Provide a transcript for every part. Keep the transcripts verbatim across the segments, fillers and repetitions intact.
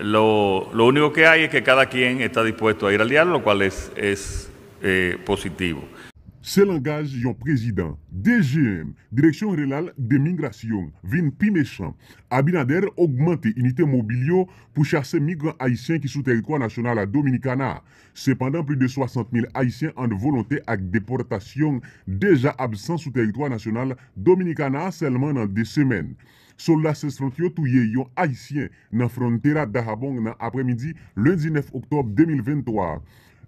lo, lo único que hay es que cada quien está dispuesto a ir al diálogo, lo cual es, es eh, positivo. Se langaj yon prezidan. D G M, Direksyon Jeneral de Migrasyon, vin pi mechan. Abinader ogmante inite mobil yo pou chase migran ayisyen ki sou teritwa nasyonal a Dominikana. Sepandan, plis de swasant mil Ayisyen ant volonte ak depòtasyon deja absan sou teritwa nasyonal Dominikana sèlman nan de semèn. Sòlda Sesfront yo touye yon Ayisyen nan frontera Dajabón nan aprèmidi lendi nèf oktòb de mil venntwa.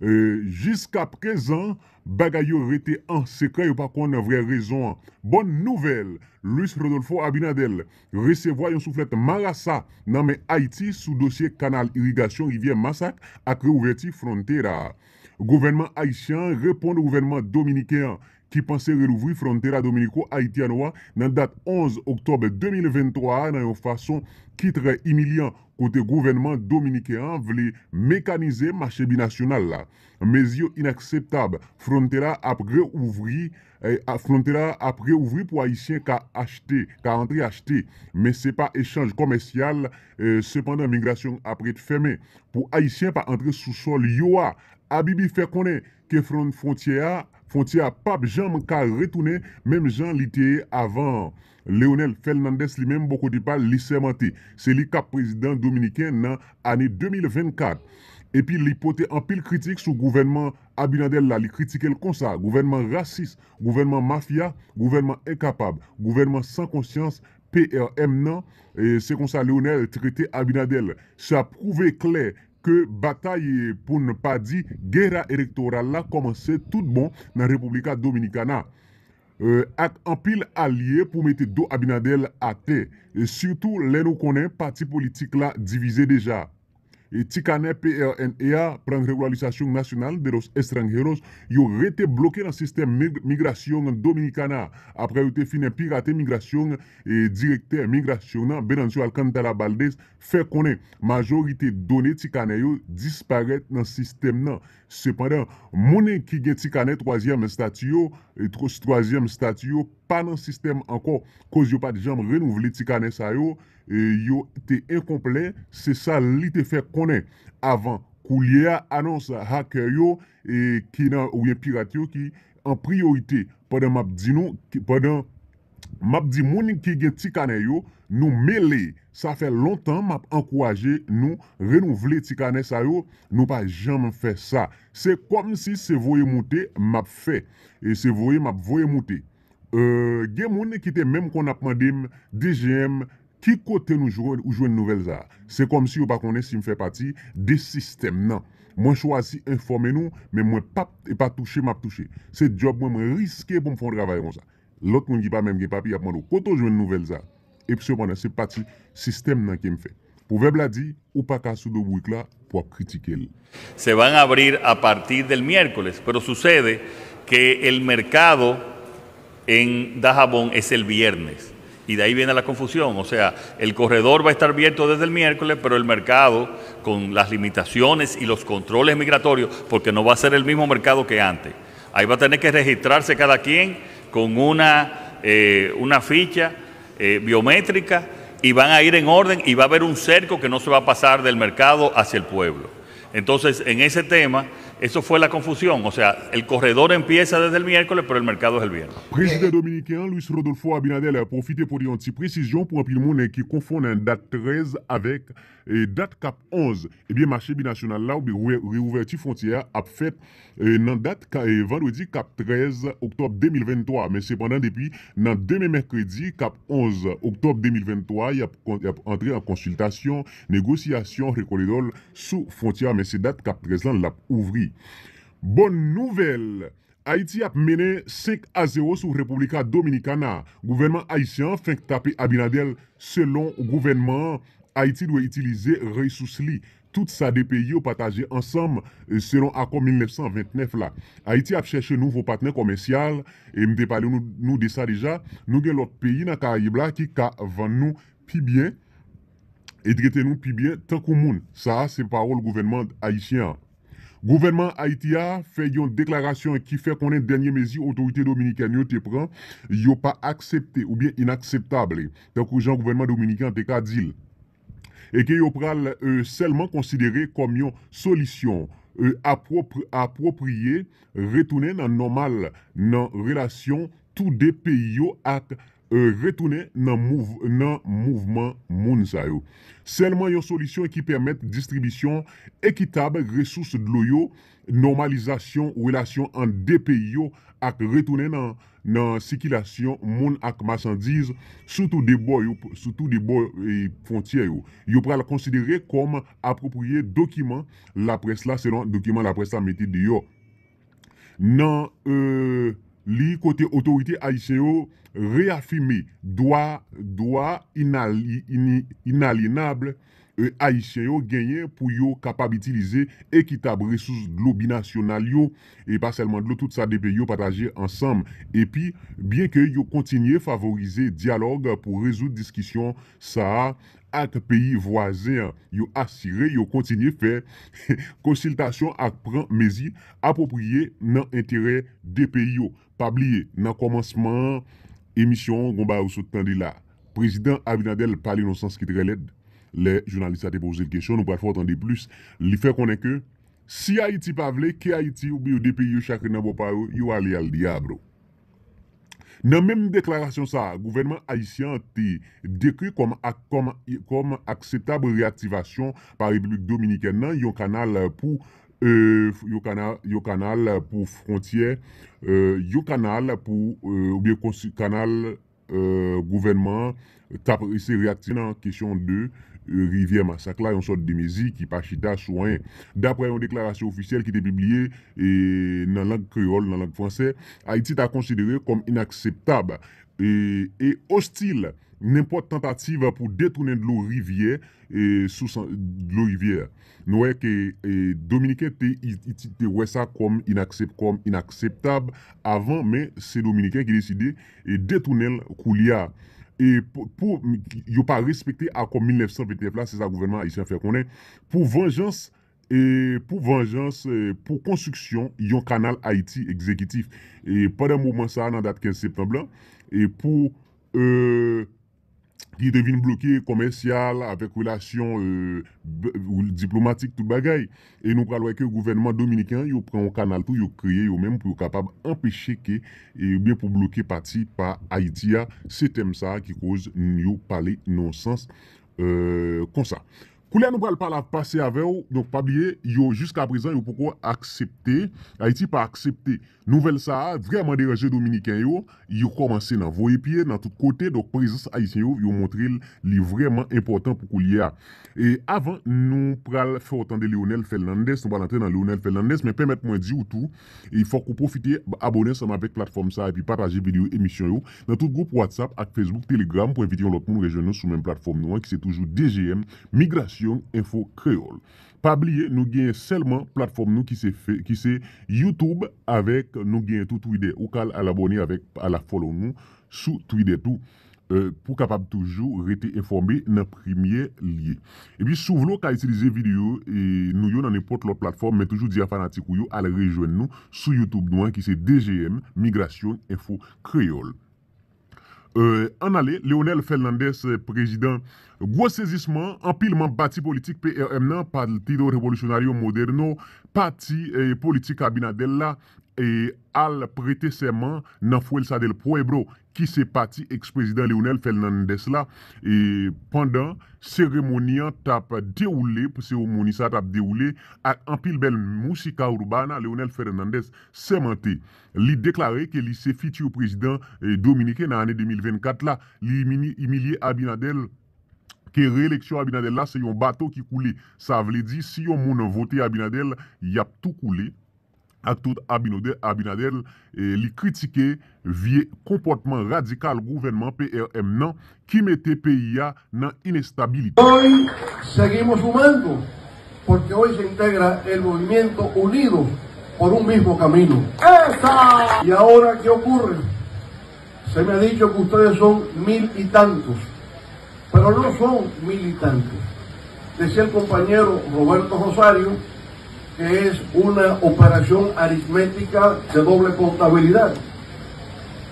Jiskaprezan, bagay yo rete an sekrè, yo pa konn vrè rezon an. Bòn nouvèl, Luis Rodolfo Abinader resevwa yon souflèt marasa nan men Ayiti sou dosye kanal irigasyon rivyè Masak ak reouvèti frontera a. Gouvènman ayisyen an reponn gouvènman dominiken an ki panse relouvri frontera Dominico Haitiano a nan dat onz oktòb de mil venntwa a nan yon fason ki trè imilyan, kote gouvènman dominiken an vle mekanize mache binasyonal la. Mezi yo inakseptab. Frontera ap reouvri, eh, a- frontera ap reouvri pou Ayisyen ka achte, ka antre achte, men se pa echanj kòmèsyal. Eh, sepandan, migrasyon ap ret fèmen pou Ayisyen pa antre sou sòl yo a. Abibi fè konnen ke fron- fwontyè a, fwontyè a p ap janm ka retounen menm jan li te ye avan an. Leonel Fernandez, li menm, bò kote pa l, li sèmante. Se li k ap prezidan dominiken nan ane de mil vennkat. Epi li pote anpil kritik sou gouvènman Abinader la. Li kritike l konsa: gouvènman rasis, gouvènman mafya, gouvènman enkapab, gouvènman san konsyans, P R M nan. E se konsa Leonel trete Abinader. Sa pwouve klè ke batay, pou n pa di gera elektoral la, kòmanse tout bon nan República Dominicana, eh, ak anpil alye pou mete do Abinader atè, e sitou lè nou konnen pati politik la divize deja. E ti kanè P R N E a, Plan Regularizasyon Nasyonal de los Estranjeros, yo rete bloke nan sistèm mig- migrasyon Dominikana. Apre yo te fin pirate migrasyon, e direktè migrasyon nan, Venancio Alcántara Valdés, fè konnen majorite done ti kanè yo disparèt nan sistèm nan. Sepandan, moun ki gen ti kanè twazyèm estati yo, e tro- twazyèm estati yo pa nan sistèm ankò, koz yo pa t janm renouvle ti kanè sa yo, e yo te enkonplè, se sa li te fè konnen avan. Koulye a, anons hacker yo, e ki nan, oubyen pirat yo ki an priyorite. Pandan m ap di nou, ki- pandan m ap di moun ki gen ti kanè yo, nou mele. Sa fè lontan m ap ankouraje nou renouvle ti kanè sa yo, nou pa janm fè sa. Se kòmsi se voye moute m ap fè. E se voye m ap voye moute. Euh, gen moun ki te menm konn ap mande m, D G M, ki kote nou jwenn, ou jwenn nouvèl sa a? Se kòmsi yo pa konnen si m fè pati de sistèm nan. Mwen chwazi enfòme nou, men mwen p ap, e pa touche m ap touche. Se djòb mwen, mwen riske pou m fè yon travay konsa. Lòt moun ki pa menm gen papye ap mande w, kote w jwenn nouvèl sa a? E sepandan, se pati sistèm nan ke m fè. Pwovèb la di, ou pa ka sou do bourik la pou w ap kritike l. Se van a abrir a partir del miércoles, pero sucede que el mercado en Dajabón es el viernes. Y de ahí viene la confusión. O sea, el corredor va a estar abierto desde el miércoles, pero el mercado, con las limitaciones y los controles migratorios, porque no va a ser el mismo mercado que antes. Ahí va a tener que registrarse cada quien con una, eh, una ficha eh, biométrica y van a ir en orden y va a haber un cerco que no se va a pasar del mercado hacia el pueblo. Entonces, en ese tema, eso fue la confusión. O sea, el corredor empieza desde el miércoles, pero el mercado es el viernes. Prezidan dominiken an, Luis Rodolfo Abinader, pwofite pote yon ti presizyon pou anpil moun ki konfonn dat trèz avèk, e, dat k ap onz. Ebyen, mache binasyonal la, oubyen re- reouvèti fwontyè a, ap fèt, e, nan dat ka- e, vandredi k ap trèz oktòb de mil venntwa. Men sepandan, depi nan demen mèkredi k ap onz oktòb de mil venntwa, y ap kon- y ap antre an konsiltasyon, negosyasyon, rekòlidòl sou fwontyè a, men se dat k ap trèz lan l ap ouvri. Bòn nouvèl! Ayiti ap mennen senk a zewo sou República Dominicana. Gouvènman ayisyen an fenk tape Abinader. Selon gouvènman an, Ayiti dwe itilize resous li, tout sa de peyi yo pataje ansanm, e, selon akò mil nèf san vennèf la. Ayiti ap chèche nouvo patnè kòmèsyal, e m te pale nou, nou de sa deja. Nou gen lòt peyi nan Karayib la ki ka vann nou pi byen e trete nou pi byen tankou moun. Sa a se pawòl gouvènman ayisyen an. Gouvènman Ayiti a fè yon deklarasyon ki fè konnen dènye mezi otorite dominikèn yo te pran, yo pa aksepte oubyen inakseptab, tankou jan gouvènman dominiken an te ka di l. e ke yo pral, e, sèlman konsidere kòm yon solisyon, e, apwopri-, apwopriye, retounen nan nòmal nan relasyon tou de peyi yo ak, e, retounen nan mouv-, nan mouvman moun sa yo. Sèlman yon solisyon ki pèmèt distribisyon ekitab resous dlo yo, nòmalizasyon relasyon ant de peyi yo ak retounen nan, nan sikilasyon moun ak machandiz sou tou de bò yo, sou tou de bò, e, fwontyè yo. Yo pral konsidere kòm apwopriye dokiman laprès la, selon dokiman laprès la mete deyò. Nan, e, li kote otorite ayisyen yo reyafime dwa, dwa inali-, ini-, inalyenab, e, ayisyen yo genyen pou yo kapab itilize ekitab resous dlo binasyonal yo, e pa sèlman dlo, tout sa de peyi yo pataje ansanm. Epi, byenke yo kontinye favorize dyalòg pou rezoud diskisyon sa a ak peyi vwazen an, yo asire yo kontinye fè konsiltasyon ak pran mezi apwopriye nan enterè de peyi yo. Pa bliye, nan kòmansman emisyon an, gon bagay ou sot tande la. Prezidan Abinader pale nan sans ki trè lèd. Lè jounalis la te poze l kesyon, nou pral fè w tande plis. Li fè konnen ke si Ayiti pa vle, ke Ayiti oubyen de peyi yo chak ret nan bò pa yo, yo ale al diablo. Nan menm deklarasyon sa a, gouvènman ayisyen an te dekri kòm ak-, kòm, kòm akseptab reyaktivasyon pa Repiblik Dominikèn nan yon kanal pou, e, yon kanal, yon kanal pou fwontyè, e, yon kanal pou, e, oubyen konsi-, kanal, e, gouvènman an t ap eseye reyaktive nan kesyon de, e, rivyè Masak la, yon sòt de mezi ki pa chita sou anyen. Daprè yon deklarasyon ofisyèl ki te pibliye, e, nan lang kreyòl, nan lang fransè, Ayiti ta konsidere kòm inakseptab, e, e ostil nenpòt tantativ pou detounen dlo rivyè, e, sous an-, dlo rivyè a. Nou wè ke, e, Dominiken te, i, i, te wè sa kòm inaksep-, kòm inakseptab avan, men se Dominiken ki deside, e, detounen l koulye a. E pou, pou yo pa respekte akò mil nèf san vennèf la, se sa gouvènman ayisyen fè konnen, pou vanjans, e pou vanjans, e pou konstriksyon yon kanal Ayiti egzekitif. E pandan moman sa a, nan dat kenz septanm lan, e pou, e, ki te vin bloke kòmèsyal avèk relasyon, e, b-, diplomatik, tout bagay. E nou pral wè ke gouvènman dominiken an, yo pran yon kanal tou, yo kreye yo menm pou yo kapab anpeche ke, e, oubyen pou bloke pati pa Ayiti a. Se tèm sa a ki koz yo pale nan yon sans, e, konsa. Koulye a nou pral pale, pase avè w. Donk, pa bliye, yo, jiska prezan, yo poko aksepte, Ayiti pa aksepte nouvèl sa a. Vrèman deranje Dominiken yo. Yo kòmanse nan voye pye nan tout kote. Donk, prezans ayisyen yo, yo montre l, li vrèman enpòtan pou koulye a. E avan nou pral fè w tande Leonel Fernandez, nou pral antre nan Leonel Fernandez, men pèmèt mwen di w tou, e fòk ou pwofite abòne ansanm avèk platfòm sa a epi pataje videyo emisyon yo nan tout gwoup WhatsApp ak Facebook, Telegram, pou envite yon lòt moun rejwenn nou sou menm platfòm nou an, ki se toujou D G M, Migrasyon Enfo Kreyòl. Pa bliye, nou genyen sèlman platfòm nou ki se fe-, ki se YouTube, avèk nou genyen tou Twitter. Ou ka al abòne avèk, al follow nou sou Twitter tou, e, pou kapab toujou rete enfòme nan premye lye. Epi si w vle, w ka itilize videyo, e, nou yo nan nenpòt lòt platfòm, men toujou di a fanatik ou yo al rejwenn nou sou YouTube nou an, ki se D G M, Migrasyon Enfo Kreyòl. E, ann ale, Leonel Fernandez, e, prezidan. Gwo sezisman, anpil manm pati politik P R M nan, Partido Revolucionario Moderno, pati, e, politik Abinader la, e, al prete sèman nan Fuerza del Pueblo, ki se pati eks-prezidan Leonel Fernandez la, e, pandan seremoni an t ap dewoule, seremoni sa a t ap dewoule ak anpil bèl musika urbana, Leonel Fernandez sèmante. Li deklare ke li se fiti prezidan, e, dominiken nan ane de mil vennkat la. Li imili-, imilye Abinader, ke reeleksyon Abinader la se yon bato ki koule. Sa vle di, si yon moun vote Abinader, y ap tou koule. Ak tout Abinader, Abinader, e, li kritike vye konpòtman radikal gouvènman P R M nan ki mete peyi a nan inestabilite. Hoy seguimos sumando, porque hoy se integra el movimiento unido por un mismo camino. ¡Esa! ¿Y ahora qué ocurre? Se me ha dicho que ustedes son mil y tantos, pero no son mil y tantos. Decía el compañero Roberto Rosario que es una operación aritmética de doble contabilidad.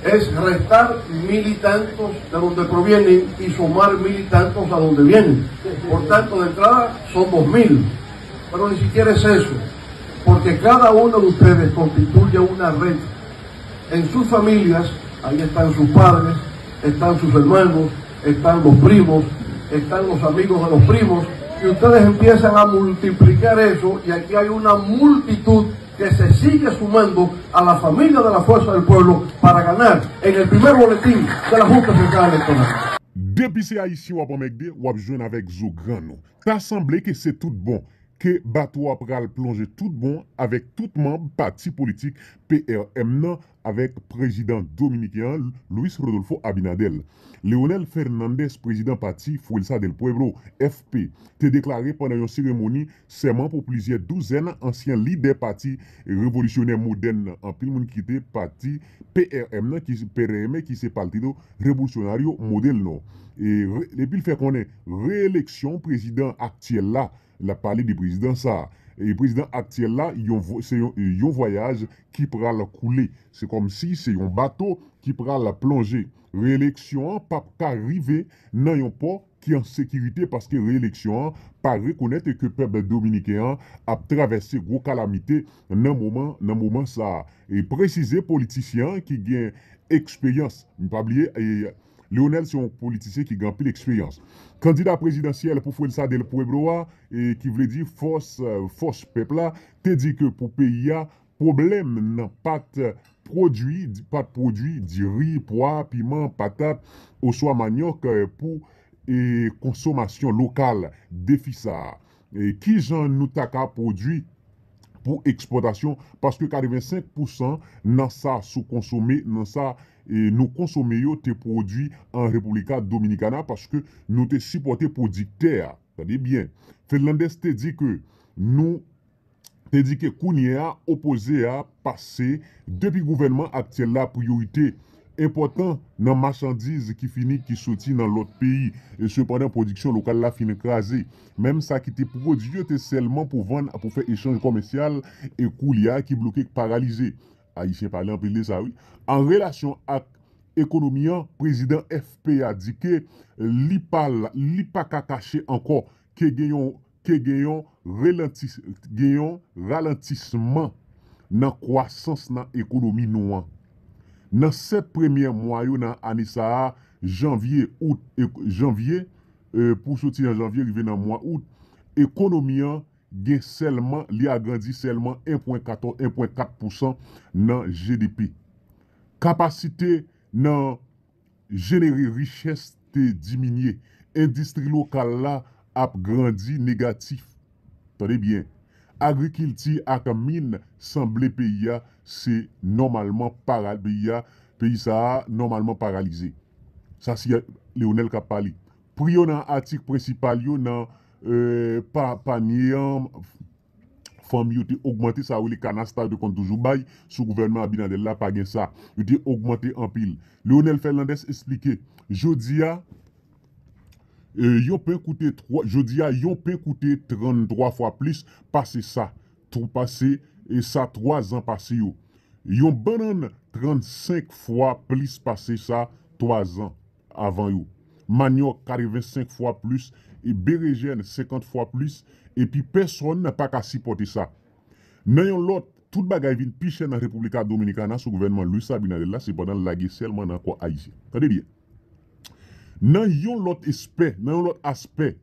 Es restar mil y tantos de donde provienen y sumar mil y tantos a donde vienen. Por tanto, de entrada son dos mil. Pero ni siquiera es eso, porque cada uno de ustedes constituye una red. En sus familias, ahí están sus padres, están sus hermanos, están los primos, están los amigos de los primos, y ustedes empiezan a multiplicar eso, y aquí hay una multitud que se sigue sumando a la familia de la Fuerza del Pueblo para ganar en el primer boletín de la Junta Central Electoral. Depi se Ayisyen w ap anmègde, w ap jwenn avèk zo grann ou. Ta sanble ke se tout bon, ke bato a pral plonje tout bon avèk tout manm pati politik P R M nan avèk prezidan dominiken an Luis Rodolfo Abinader. Leonel Fernandez, prezidan pati Fuerza del Pueblo, F P, te deklare pandan yon seremoni sèman pou plizyè douzèn ansyen lidè pati revolisyonè modèn nan, anpil moun ki kite pati P R M nan, ki P R M ki se Partido Revolucionario Moderno. E, epi l fè konnen reyeleksyon prezidan aktyèl la, l ap pale de prezidan sa a. E prezidan aktyèl la, yon, se yon, yon vwayaj ki pral koule. Se kòmsi se yon bato ki pral plonje. Reyeleksyon an p ap ka rive nan yon pò ki an sekirite paske reyeleksyon an pa rekonèt ke pèp dominiken an ap travèse gwo kalamite nan moman nan moman sa a. E presize politisyen an ki gen eksperyans, pa bliye, e, Leonel se yon politisyen ki gen anpil eksperyans. Kandida prezidansyèl pou Fuerza del Pueblo a, e, ki vle di fòs, fòs pèp la, te di ke pou peyi a, pwoblèm nan pa t pwodui, pa t pwodui diri, pwa, piman, patat, oswa manyòk, e, pou, e, konsomasyon lokal. Defi sa a, e, kijan nou ta ka pwodui pou ekspòtasyon, paske katrevensenk pousan nan sa sou konsome, nan sa, e, nou konsome yo te pwodui an República Dominicana, paske nou te sipòte pwodiktè a. Tande byen. Fernandez te di ke nou te di ke kounye a, opoze a pase depi gouvènman aktyèl la priyorite enpòtan nan machandiz ki fini ki soti nan lòt peyi. E sepandan, pwodiksyon lokal la fin kraze. Menm sa ki te pwodui yo te sèlman pou vann, pou fè echanj kòmèsyal, e koulye a ki bloke, paralize. Ayisyen pale anpil de sa, wi. An relasyon ak ekonomi an, prezidan F P a di ke li pa, li pa ka kache ankò ke gen yon, ke gen yon relantis-, gen yon ralantisman nan kwasans nan ekonomi nou an. Nan sèt premyè mwa yo nan ane sa a, janvye, out, e, janvye, e, pou soti nan janvye rive nan mwa out, ekonomi an gen sèlman, li agrandi sèlman en pwen katòz, en pwen kat pousan nan G D P. Kapasite nan jenere richès te diminye. Endistri lokal la ap grandi negatif. Tande byen. Agrikilti ak min sanble peyi a se nòmalman para-, peyi a, peyi sa a nòmalman paralize. Sa se Leonel k ap pale. Pri yo nan atik prensipal yo nan, e, pa, panye an, fanmi yo te ogmante, sa yo rele kanasta, yo te konn toujou bay sou gouvènman Abinader la, pa gen sa. Yo te ogmante anpil. Leonel Fernandez eksplike, jodi a, e, yon pen koute twa, jodi a, yon pen koute tranntwa fwa plis pase sa, tou pase, e, sa twa zan pase yo. Yon bannann trannsenk fwa plis pase sa twa zan avan yo. Manyòk katrevensenk fwa plis, e berejèn senkant fwa plis, epi pèsonn pa ka sipòte sa. Nan yon lòt, tout bagay vin pi chè nan República Dominicana sou gouvènman Luis Abinader la, sepandan l lage sèlman nan kò ayisyen. Tande byen. Nan yon lòt espè, nan yon lòt aspè,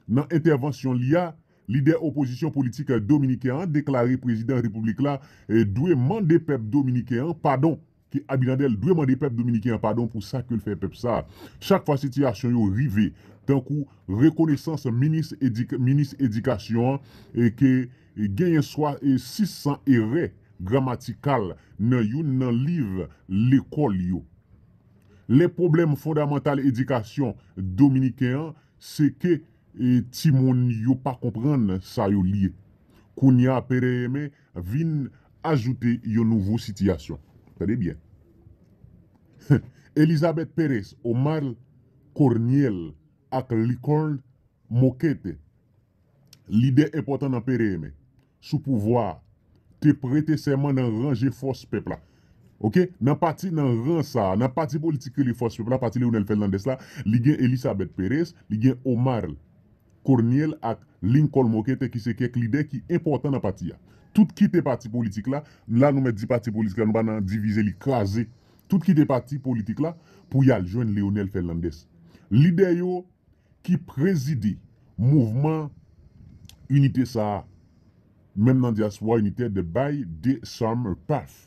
nan entèvansyon li a, lidè opozisyon politik dominiken an deklare prezidan repiblik la, e, dwe mande pèp dominiken an padon, ke Abinader dwe mande pèp dominiken an padon pou sa ke l fè pèp sa a. Chak fwa sitiyasyon yo rive, tankou rekonesans minis edik-, minis edikasyon an, e ke genyen swa, e, sis san erè gramatikal nan youn nan liv lekòl yo. Lè pwoblèm fondamantal edikasyon dominiken an, se ke, e, timoun yo pa konprann sa yo li. Kounye a, P R M vin ajoute yon nouvo sitiyasyon. Tande byen. Elizabeth Pérez, Omar Corniel ak Licol Moquete, lidè enpòtan nan P R M, sou pouvwa a, te prete sèman nan ranje fòs pèp la. Ok, nan pati, nan ran sa a, nan pati politik ke li Fòs Pèp la, pati Leonel Fernandez la, li gen Elisabeth Perez, li gen Omar Corniel ak Lincoln Moquete ki se kèk lidè ki enpòtan nan pati a. Tout kite pati politik la, la nou mèt di pati politik la, nou pa nan divize li, kraze. Tout kite pati politik la pou y al jwenn Leonel Fernandez. Lidè yo ki prezide mouvman inite sa a, menm nan dyaspora initè de Bay de Summer Path.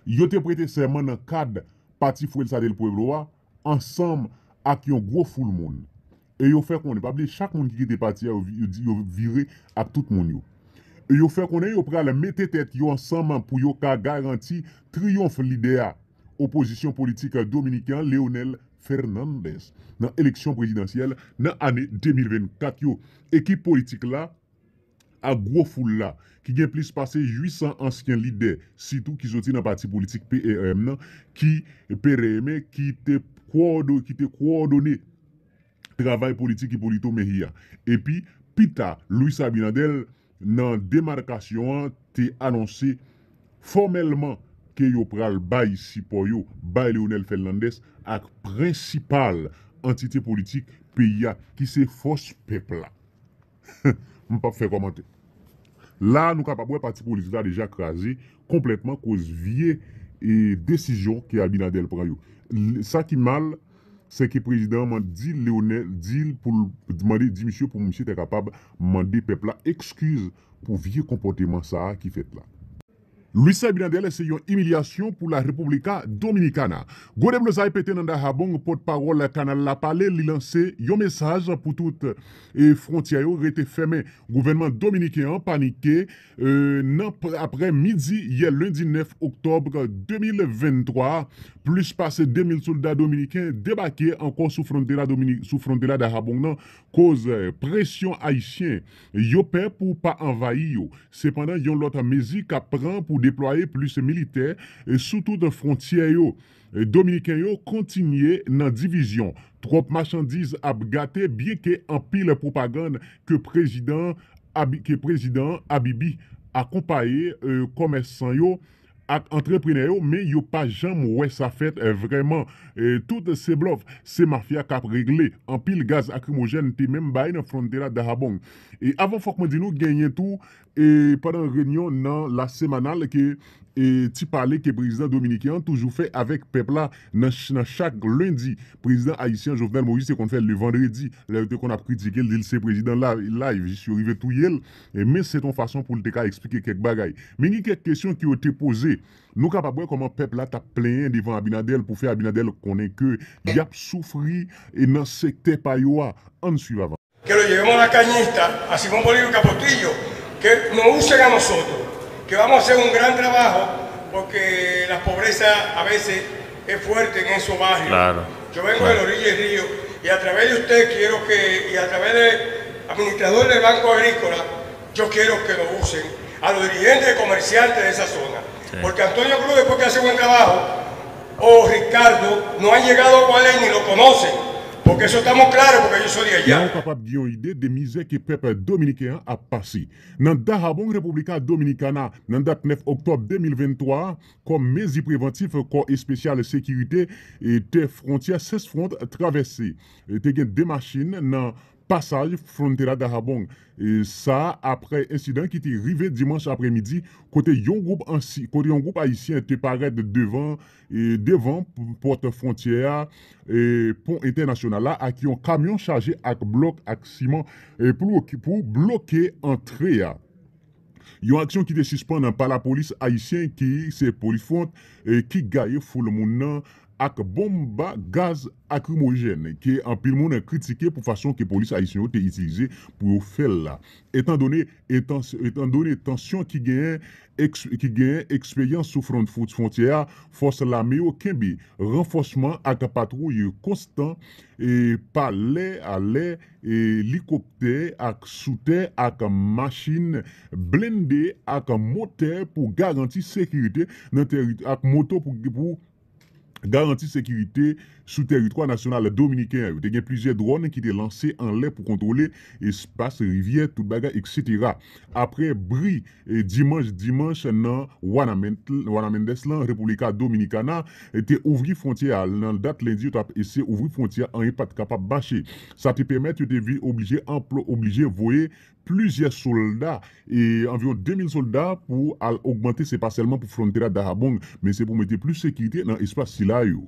Yo te prete sèman nan kad Pati Fuerza del Pueblo a, ansanm ak yon gwo foul moun. E yo fè konnen, pa bliye chak moun ki kite pati a, yo, yo, yo vire ak tout moun yo. E yo fè konnen yo pral mete tèt yo ansanm pou yo ka garanti triyonf lidè a opozisyon politik dominiken an, Leonel Fernandez, nan eleksyon prezidansyèl nan ane de mil vennkat yo. Ekip politik la ak gwo foul la, ki gen plis pase uit san ansyen lidè, sitou ki soti nan pati politik P R M nan, ki P R M ki te kowòdo-, ki te kowòdone travay politik Hipólito Mejía. Epi, pita, Luis Abinader, nan demarkasyon an, te anonse fòmèlman ke yo pral bay sipò yo bay Leonel Fernandez ak prensipal antite politik peyi a, ki se Fòs Pèp la. M p ap fè kòmantè. La, nou kapab wè pati politik la deja kraze konplètman koz vye, e, desizyon ke Abinader pran yo. L-, sa ki mal, se ke prezidan an di Leonel, di l pou l mande, di misye pou misye ta kapab mande pèp la ekskiz pou vye konpòteman sa a ki fèt la. Luis Abinader se yon imilyasyon pou la República Dominicana. Gwo deblozay pete nan Dajabón, pòtpawòl kanal la pale, li lanse yon mesaj pou tout, e, fwontyè yo rete fèmen. Gouvènman dominiken an panike, e, nan pr-, aprè midi yè lendi nèf oktòb de mil venntwa a. Plis pase de mil sòlda dominiken debake ankò sou fwontyè la Domini-, sou fwontyè la Dajabón nan, koz, e, presyon ayisyen. Yo pè pou pa anvayi yo. Sepandan, yon lòt mezi k ap pran pou deplwaye plis militè, e, sou tout fwontyè yo. E, Dominiken yo kontinye nan divizyon. Twòp machandiz ap gate, byenke anpil pwopagann ke prezidan Abi-, ke prezidan Abibi akonpaye, e, kòmèsan yo ak antreprenè yo, men yo pa janm wè sa fèt, e, vrèman. E, tout se blòf, se mafya k ap regle. Anpil gaz lakrimojèn te menm bay nan fwontyè la Dajabón. E avan fòk mwen di nou, genyen tou, e, pandan reyinyon nan La Semanal ke, e, ti pale ke prezidan dominiken an toujou fè avèk pèp la nan ch-, nan chak lendi. Prezidan ayisyen Jovenel Moïse te konn fè l le vandredi, lè yo te konn ap kritike l, di l se prezidan la-, live, jis yo rive touye l. E, men se t on fason pou l te ka eksplike kèk bagay. Men gen kèk kesyon ke yo te poze. Nou kapab wè kòman pèp la t ap plenyen devan Abinader pou fè Abinader konnen ke y ap soufri, e, nan sektè pa yo a. Ann swiv avan. Que lo llevemos a la cañista, a Simón Bolívar y Capotillo, que nos usen a nosotros, que vamos a hacer un gran trabajo, porque la pobreza a veces es fuerte en esos barrios. Claro. Yo vengo de la orilla del río y a través de usted quiero que, y a través del administrador del Banco Agrícola, yo quiero que lo usen a los dirigentes y comerciantes de esa zona. Sí. Porque Antonio Cruz, después que hace buen trabajo, o Ricardo no han llegado a Gualey ni lo conocen, porque eso estamos claros, porque yo soy de allá. La ou kapab gen yon ide de mizè ke pèp dominiken an ap pase. Nan Dajabón, República Dominicana, nan dat nèf oktòb de mil venntwa a, kòm mezi prevantif, kò espesyal sekirite e tè fwontyè Cesfront travèse. E te gen de machin nan pasaj fwontyè la Dajabón. E sa aprè ensidan ki te rive dimanch aprèmidi, kote yon gwoup ansi-, kote yon gwoup ayisyen te parèt devan, e devan p-, pòt fwontyè a, e pon entènasyonal la, ak yon kamyon chaje ak blòk ak siman, e pou, pou bloke antre a. Yon aksyon ki te sispann pa lapolis ayisyen ki se Polis Front, e ki gaye foul moun nan ak bonm gaz lakrimojèn, ke anpil moun kritike pou fason ke polis ayisyen yo te itilize pou yo fè l la. Etandone, etans-, etandone tansyon ki genyen, eks-, ki genyen eksperyans sou fwon-, fwon-, fwontyè a, fòs lame yo kenbe ranfòsman ak patwouy konstan, e pa lè a lè, e likoptè ak sou tè ak machin blende ak motè pou garanti sekirite nan teri-, ak moto pou, pou garanti sekirite sou tèritwa nasyonal dominiken an yo. Te gen plizyè dwòn ki te lanse anlè pou kontwole espas, rivyè, tout bagay, etsetera. Apre bri e, dimanch, dimanch nan Juana Men-, Juana Méndez lan, República Dominicana, e, te ouvri fwontyè a. Nan dat lendi, yo t ap eseye ouvri fwontyè a, anyen pa t kapab mache. Sa te pèmèt yo te vin oblije anplo-, oblije voye plizyè sòlda, e anviwon de mil sòlda pou al ogmante, se pa sèlman pou fwontyè a Dajabón, men se pou mete plis sekirite nan espas sila yo.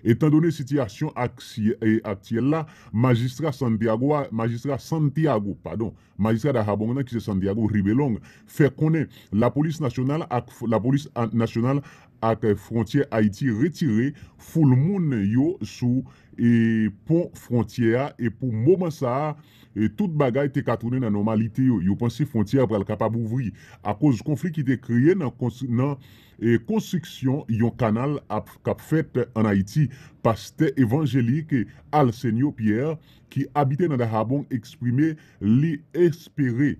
Etandone sitiyasyon aksy-, e, aktyèl la, majistra Santiago a, majistra Santiago, padon, majistra Dajabón nan ki se Santiago Ribelong fè konnen lapolis nasyonal ak f-, lapolis a-, nasyonal ak fwontyè Ayiti retire foul moun yo sou, e, pon fwontyè a, e pou moman sa a, e, tout bagay te ka tounen nan nòmalite yo. Yo panse fwontyè a pral kapab ouvri akoz konfli ki te kreye nan kons-, nan e, konstriksyon yon kanal ap, k ap fèt ann Ayiti. Pastè evanjelik Alsenio Pierre, ki abite nan Dajabón, eksprime li espere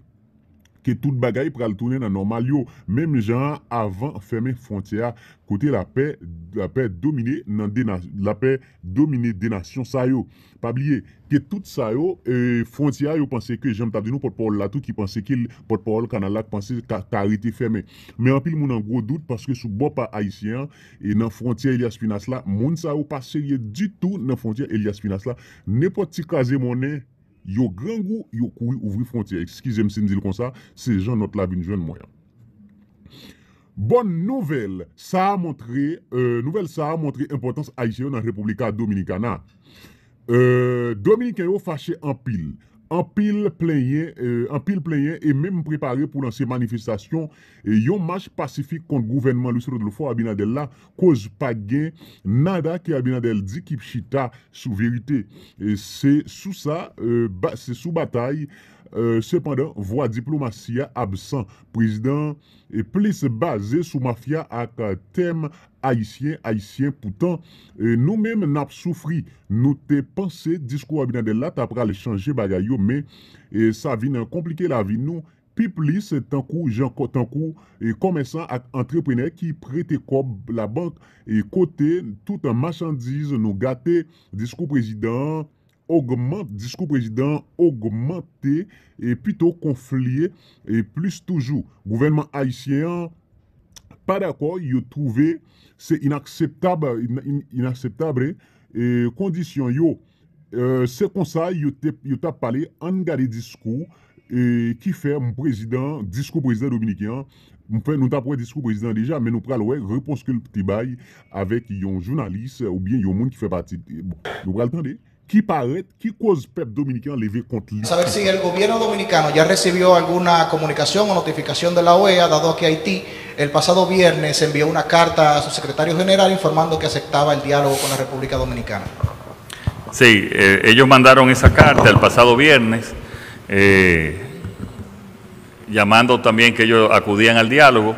ke tout bagay pral tounen nan nòmal yo, menm jan an avan fèmen fwontyè a, kote lapè, lapè domine nan de na-, lapè domine de nasyon sa yo. Pa bliye ke tout sa yo, e, fwontyè a, yo panse ke, jan m t ap di nou, pòtpawòl la tou ki panse ke l-, pòtpawòl kanal la k panse ka, ka rete fèmen. Men anpil moun an gwo dout paske sou bò pa ayisyen an, e nan fwontyè Elias Pinas la, moun sa yo pa serye ditou nan fwontyè Elias Pinas la. Nenpòt ti kraze monnen, yo grangou, yo kouri ouvri fwontyè. Eskize m si m di l konsa, se jan nòt la vin jwenn mwen an. Bòn nouvèl sa a montre, e, nouvèl sa a montre enpòtans ayisyen yo nan República Dominicana. E, Dominiken yo fache anpil. Anpil plenyen, e, anpil plenyen e menm prepare pou lanse manifestasyon, e, yon mach pasifik kont gouvènman Luis Rodolfo Abinader la, koz pa gen nada ke Abinader di ki chita sou verite. E se sou sa, e, ba-, se sou batay, e, sepandan, vwa diplomasi a absan. Prezidan e plis baze sou mafya ak, e, tèm ayisyen, ayisyen. Poutan, e, nou menm n ap soufri. Nou te panse diskou Abinader la ta pral chanje bagay yo, men, e, sa vin konplike lavi nou pi plis, tankou jan ko-, tankou, e, kòmèsan ak antreprenè ki prete kòb labank, e, kote tout machandiz nou gate. Diskou prezidan an ogmante, diskou prezidan an ogmante, e, pito konfli, e, plis toujou. Gouvènman ayisyen an pa dakò, yo twouve se inakseptab, in-, in-, inakseptab, e, kondisyon yo. E, se konsa yo te, yo t ap pale, ann gade diskou, e, ki fè m prezidan, diskou prezidan dominiken an. M fè, nou t ap wè diskou prezidan an deja, men nou pral wè repons ke l te bay avèk yon jounalis oubyen yon moun ki fè pati. Bon, nou pral tande ki parèt, ki koz pèp dominiken an leve kont li. Saber si el gobierno dominicano ya recibió alguna comunicación o notificación de la OEA, dado que Haití el pasado viernes envió una carta a su secretario general informando que aceptaba el diálogo con la República Dominicana. Sí, eh, ellos mandaron esa carta el pasado viernes, eh, llamando también que ellos acudían al diálogo.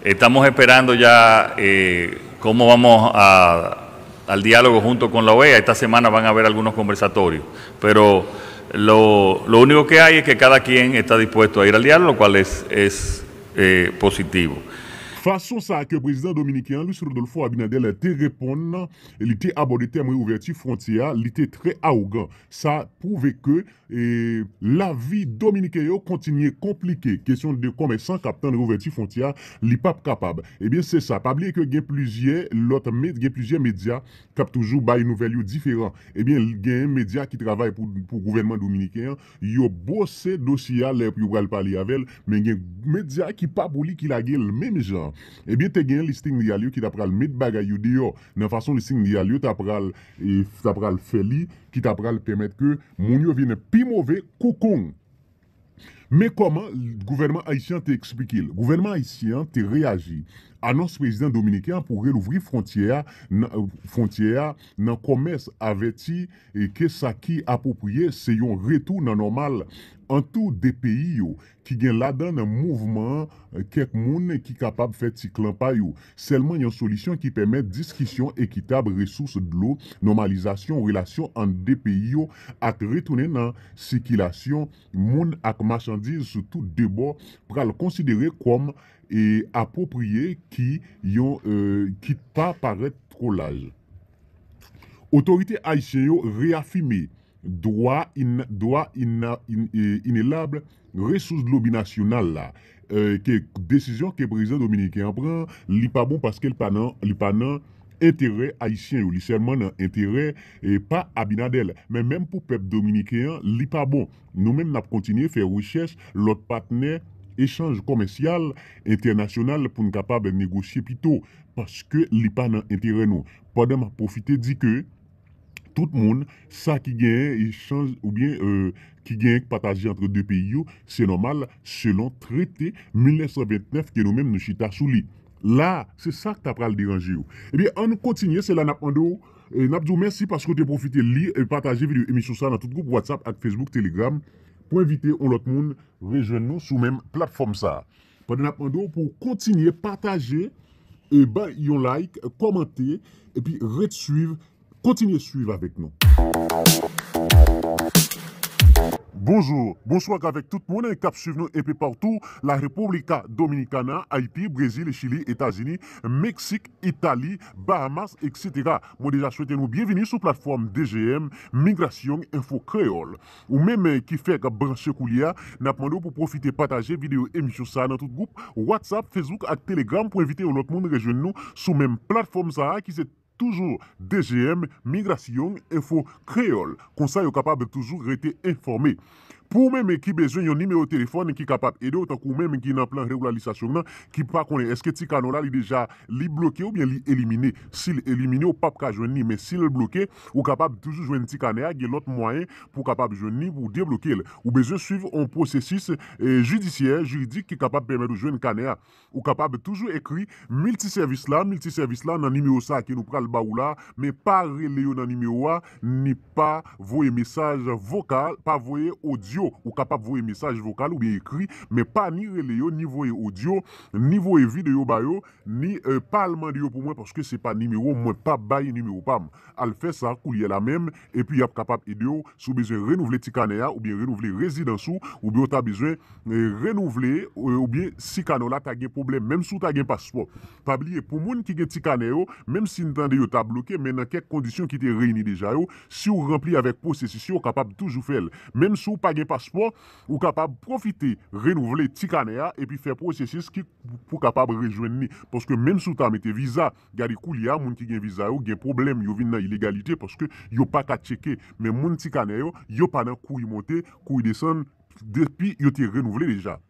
Estamos esperando ya, eh, cómo vamos a, al diálogo junto con la OEA. Esta semana van a haber algunos conversatorios, pero lo, lo único que hay es que cada quien está dispuesto a ir al diálogo, lo cual es, es, eh, positivo. Fason sa ke prezidan dominiken an, Luis Rodolfo Abinader, te reponn, li te abòde tèm reouvèti fwontyè a, li te trè awogan. Sa pwouve ke, e, lavi dominiken yo kontinye konplike. Kesyon de kòmèsan k ap tann reouvèti fwontyè a, li p ap kapab. Ebyen, se sa. Pa bliye ke gen plizyè lòt me-, gen plizyè medya k ap toujou bay nouvèl yo diferan. Ebyen, gen medya ki travay pou, pou gouvènman dominiken an, yo bwose dosye a lè yo pral pale avè l, men gen medya ki pa pou li ki lage l menm jan. Ebyen, te gen listing legal yo ki ta pral met bagay yo deyò. Nan fason listing legal yo ta pral, e, ta pral fè li, ki ta pral pèmèt ke moun yo vin pi move koukong. Men kòman gouvènman ayisyen an te eksplike l? Gouvènman ayisyen an te reyaji anons prezidan dominiken an pou relouvri fwontyè a nan, fwontyè a nan kòmès, avèti, e, ke sa ki apwopriye se yon retou nan nòmal ant de peyi yo, ki gen ladan nan mouvman, e, kèk moun ki kapab fè ti klan pa yo. Sèlman yon solisyon ki pèmèt diskisyon ekitab, resous, dlo, nòmalizasyon relasyon ant de peyi yo ak retounen nan sikilasyon moun ak machandiz sou tout de bò pral konsidere kòm, e, apwopriye, ki yon, e, ki pa parèt Kolaj. Otorite ayisyen yo reyafime dwa in, dwa in, in, e, inelyab resous dlo binasyonal la, e, ke desizyon ke prezidan dominiken an pran, li pa bon paske li pa nan, li pa nan enterè ayisyen yo, li sèlman nan enterè, e, pa Abinader. Men menm pou pèp dominiken an, li pa bon. Nou menm n ap kontinye fè rechèch lòt patnè echanj komèsyal entènasyonal pou n kapab negosye pito, paske li pa nan enterè nou. Pandan m ap pwofite di ke tout moun, sa ki genyen echanj oubyen, e, ki genyen pataje antre de peyi yo, se nòmal selon trete mil nèf san vennèf ke nou menm nou chita sou li. La, se sa k ta pral deranje yo. Ebyen, ann kontinye, se la n ap mande w, e, n ap di w mèsi paske w te pwofite li e pataje videyo emisyon sa nan tout gwoup WhatsApp ak Facebook, Telegram, pou envite yon lòt moun rejwenn nou sou menm platfòm sa. Pandan n ap mande w pou w kontinye pataje, e, bay yon like, kòmante, epi ret swiv, kontinye swiv avèk nou. Bonjou, bonswa avèk tout moun k ap swiv nou enpe patou, la República Dominicana, Ayiti, Brezil, Chili, Etazini, Meksik, Itali, Bahamas, et cetera. Mwen deja swete nou byenvini sou platfòm D G M, Migrasyon Enfo Kreyòl. Ou menm ki fèk branche koulye a, n ap mande w pou pwofite pataje videyo emisyon sa a nan tout gwoup WhatsApp, Facebook ak Telegram pou envite yon lòt moun rejwenn nou sou menm platfòm sa a ki se toujou D G M, Migrasyon Enfo Kreyòl. Konsa yo kapab toujou rete enfòme. Pou ou menm ki bezwen yon nimewo telefòn ki kapab ede w, tankou ou menm ki nan plan regilalizasyon an, ki pa konnen èske ti kanè w la li deja li bloke oubyen li elimine. Si l elimine, ou p ap ka jwenn li, men si l bloke, ou kapab toujou jwenn ti kanè a, gen lòt mwayen pou w kapab jwenn li, pou w debloke l. Ou bezwen swiv yon pwosesis, e, jidisyè, jiridik ki kapab pèmèt ou jwenn kanè a. Ou kapab toujou ekri Miltisèvis la, Miltisèvis la nan nimewo sa a ke nou pral ba ou la, men pa rele yo nan nimewo a, ni pa voye mesaj vokal, pa voye odyo. Ou kapab voye mesaj vokal oubyen ekri, men pa ni rele yo, ni voye odyo, ni voye videyo ba yo, ni, e, pa al mande yo pou mwen, paske se pa nimewo m, mwen p ap bay nimewo pa m. Al fè sa koulye a la menm, epi y ap kapab ede w si w bezwen renouvle ti kanè a, oubyen renouvle rezidans ou, oubyen w ta bezwen, e, renouvle, e, oubyen si kanè w la ta gen pwoblèm, menm si w ta gen paspò. Pa bliye, pou moun ki gen ti kanè yo, menm si n tande yo ta bloke, men nan kèk kondisyon ki te reyini deja yo, si w ranpli avèk pwosesis yo, w kapab toujou fè l. Menm si w pa gen paspò, ou kapab pwofite renouvle ti kanè a, epi fè pwosesis ki pou kapab rejwenn li. Paske menm si w ta mete viza, gade koulye a, moun ki gen viza yo gen pwoblèm, yo vin nan ilegalite paske yo pa ka tcheke. Men moun ti kanè yo, yo pa nan kouri monte, kouri desann, depi yo te renouvle deja.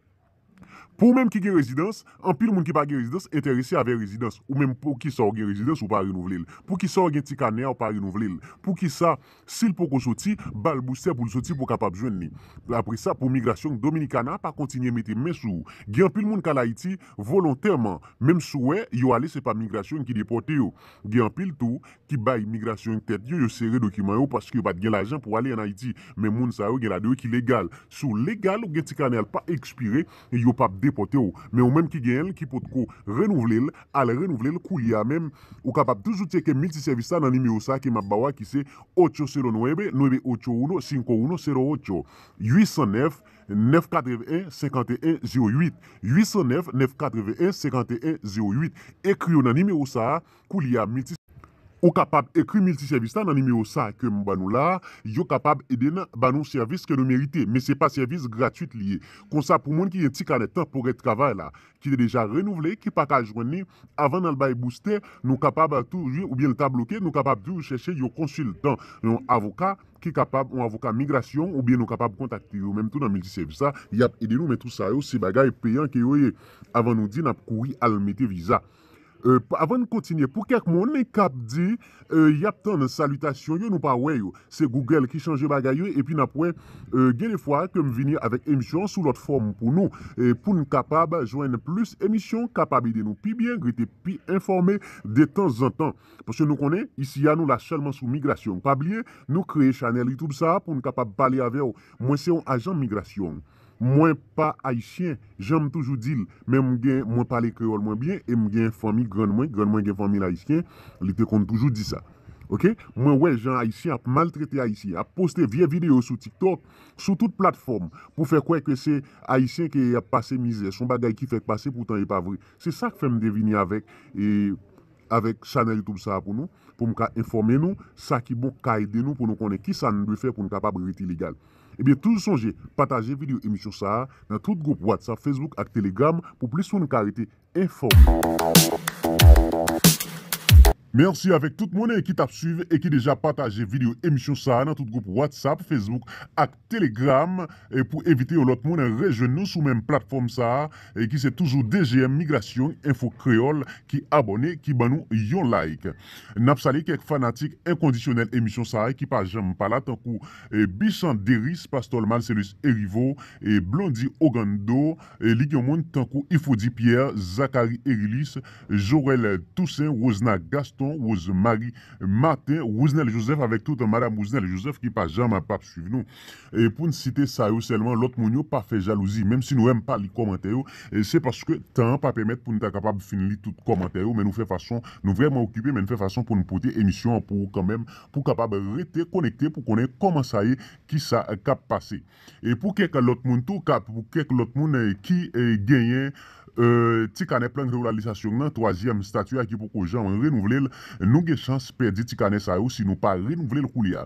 Pou ou menm ki gen rezidans, anpil moun ki pa gen rezidans enterese avè rezidans. Ou menm, poukisa w gen rezidans, ou pa renouvle l? Poukisa w gen ti kanè a, ou pa renouvle l? Poukisa Si l poko soti, ba l boustè pou l soti pou w kapab jwenn li. Apre sa, pou Migrasyon Dominikana pa kontinye mete men sou ou. Gen anpil moun k al Ayiti volontèman, menm si w wè yo ale se pa Migrasyon ki depòte yo. Gen anpil tou ki bay Migrasyon tèt yo, yo sere dokiman yo paske yo pa t gen lajan pou ale ann Ayiti. Men moun sa yo gen ladan yo ki legal. Si w legal, ou gen ti kanè a, l pa ekspire, yo p ap depòte w. Men ou menm ki genyen l, ki potko renouvle l, al renouvle l koulye a menm. Ou kapab toujou tcheke Miltisèvis la nan nimewo sa a ke m ap ba w a ki se ocho cero nueve, nueve ocho uno, cinco uno cero ocho. Uit san nèf, nèf katreven, senkanteyen zewo uit. Uit san nèf, nèf katreven, senkanteyen zewo uit. Ekri yo nan nimewo sa a, koulye a Milti. Ou kapab ekri Miltisèvis la nan nimewo sa a ke m ban nou la a. Yo kapab ede n ban nou sèvis ke nou merite, men se pa sèvis gratwit li ye. Konsa, pou moun ki gen ti kanè tanporè travay la, ki te deja renouvle, ki pa ka jwenn li, avan n al bay boustè, nou kapab toujou, oubyen l ta bloke, nou kapab toujou chèche yon konsiltan, yon avoka, ki kapab, yon avoka migrasyon, oubyen nou kapab kontakte yo menm tou nan Miltisèvis la, y ap ede nou, men tou sa yo, se bagay peyan ke yo ye. Avan nou di, n ap kouri al mete viza. E, avan n kontinye, pou kèk moun k ap di, e, y ap tann salitasyon yo, nou pa wè yo. Se Google ki chanje bagay yo, epi n ap wè, e, gen de fwa ke m vini avèk emisyon sou lòt fòm pou nou, e, pou n kapab jwenn plis emisyon, kapab ede nou pi byen, rete pi enfòme de tanzantan. Paske nou konnen, isi a nou la sèlman sou Migrasyon. Pa bliye, nou kreye chanèl YouTube sa a pou n kapab pale avè w. Mwen se yon ajan Migrasyon. Mwen pa ayisyen, jan m toujou di l, men m gen, mwen pale kreyòl mwen byen e m gen fanmi grann mwen, grann mwen gen fanmi l ayisyen, li te konn toujou di sa. Oke? Mwen wè jan ayisyen ap maltrete ayisyen, ap poste vye videyo sou TikTok, sou tout platfòm, pou fè kwè ke se ayisyen ke y ap pase mizè, se yon bagay ki fèk pase, poutan e pa vre. Se sa k fè m te vini avèk, e, avèk chanèl YouTube sa a pou nou, pou m ka enfòme nou, sa ki bon ka ede nou pou nou konnen kisa n dwe fè pou n kapab rete legal. Ebyen, toujou sonje, pataje videyo emisyon sa a nan tout gwoup WhatsApp, Facebook ak Telegram pou plis moun ka rete enfòme. Mèsi avèk tout moun ki t ap swiv e ki deja pataje videyo emisyon sa a nan tout gwoup WhatsApp, Facebook ak Telegram, e pou evite yon lòt moun rejwenn nou sou menm platfòm sa a, e ki se toujou D G M Migrasyon Enfo Kreyòl ki abòne, ki ban nou yon like. N ap salye kèk fanatik enkondisyonèl emisyon sa a ki pa janm pa la, tankou e, Bichan Deris, Pastòl Marcellus Erivo, e, Blondy Ogando, e, li gen moun tankou Ifodi Pierre, Zacharie Erilis, Jorel Toussaint, Rosna Gaston, Rosemary Martin, Rousenel Joseph avèk tout Madam Rousenel Joseph ki pa janm ap ap swiv nou. E pou n site sa yo sèlman, lòt moun yo pa fè jalouzi. Menm si nou wè m pa li kòmantè yo, e se paske tan an pa pèmèt pou n ta kapab fin li tout kòmantè yo, men nou fè fason, nou vrèman okipe, men nou fè fason pou n pote emisyon an pou ou kanmenm, pou w kapab rete konekte, pou konnen kòman sa ye, kisa k ap pase. E pou kèk lòt moun tou, ka, pou kèk lòt moun, e, ki, e, genyen, e, ti kanè plan regilarizasion nan, twazyèm stati a ki poko janm renouvle l, nou gen chans pèdi ti kanè sa yo si nou pa renouvle l koulye a.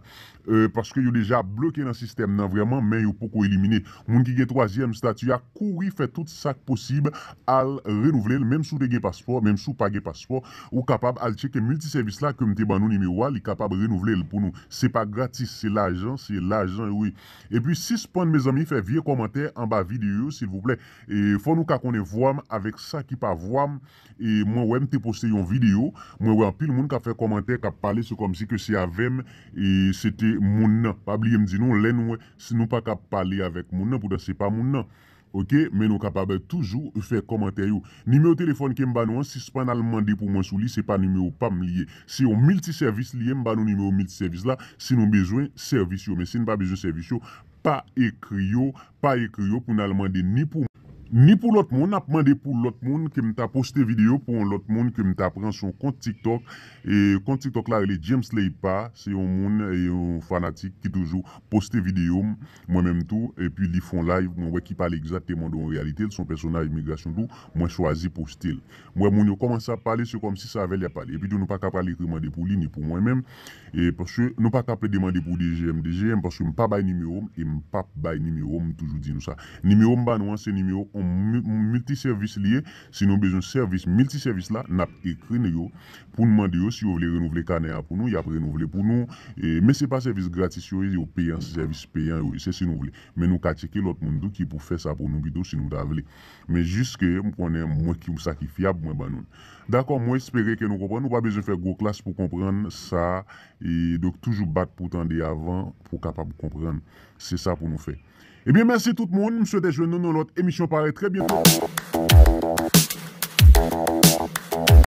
E, paske yo deja bloke nan sistèm nan vrèman, men yo poko elimine. Moun ki gen twazyèm stati a, kouri fè tout sa k posib, al renouvle l, menm si w te gen paspò, menm si w pa gen paspò, ou kapab al tcheke miltisèvis la ke m te ban nou nimewo a, li kapab renouvle l pou nou. Se pa gratis, se lajan, se lajan, wi. Epi sispann, mezanmi, fè vye kòmantè anba videyo yo, silvouplè. E fò nou ka konnen vwa m avèk sa ki pa vwa m. E mwen wè m te poste yon videyo, mwen wè anpil moun k ap fè kòmantè, k ap pale, se kòmsi ke se avè m, e se te moun nan. Pa bliye m di nou, lè nou wè, si nou pa ka pale avèk moun nan, poutan se pa moun nan. Oke, men nou kapab toujou fè kòmantè yo. Nimewo telefòn ke m ba nou an, sispann al mande pou mwen sou li, se pa nimewo pa m li ye. Se yon miltisèvis li ye, m ba nou nimewo miltisèvis la, si nou bezwen sèvis yo. Men si n pa bezwen sèvis yo, pa ekri yo, pa ekri yo pou n al mande ni pou, ni pou lòt moun, n ap mande pou lòt moun ke m ta poste videyo pou yon lòt moun ke m ta pran sou yon kont TikTok. E kont TikTok la rele James Leipa, se yon moun, e yon fanatik ki toujou poste videyo m, mwen menm tou, epi li fè yon live, mwen wè ki pale egzakteman de yon reyalite, l se yon pèsonaj migrasyon tou, mwen chwazi poste l. M wè moun yo kòmanse ap pale, se kòmsi se avè l y ap pale. Epi tou, nou pa ka pral ekri mande pou li, ni pou mwen menm. E paske nou pa ka plede mande pou D G M, D G M, paske m pa bay nimewo m, e m p ap bay nimewo m, m toujou di nou sa. Nimewo m ba nou an, se nimewo yon mi-, miltisèvis li ye. Si nou bezwen sèvis miltisèvis la, n ap ekri nou yo pou n mande yo si yo vle renouvle kanè a pou nou, y ap renouvle pou nou. E, men se pa sèvis gratis yo ye, yo peyan, se sèvis peyan yo ye, se si nou vle. Men nou ka tcheke lòt moun tou ki pou fè sa pou nou pito si nou ta vle. Men jis ke m konnen mwen ki sa ki fyab, mwen ban nou l. Dakò, mwen espere ke nou konprann. Ou pa bezwen fè gwo klas pou konprann sa. E donk, toujou bat pou tande avan, pou w kapab konprann. Se sa pou nou fè. Ebyen, mèsi tout moun. M swete jwenn nou nan lòt emisyon parèy trè byento.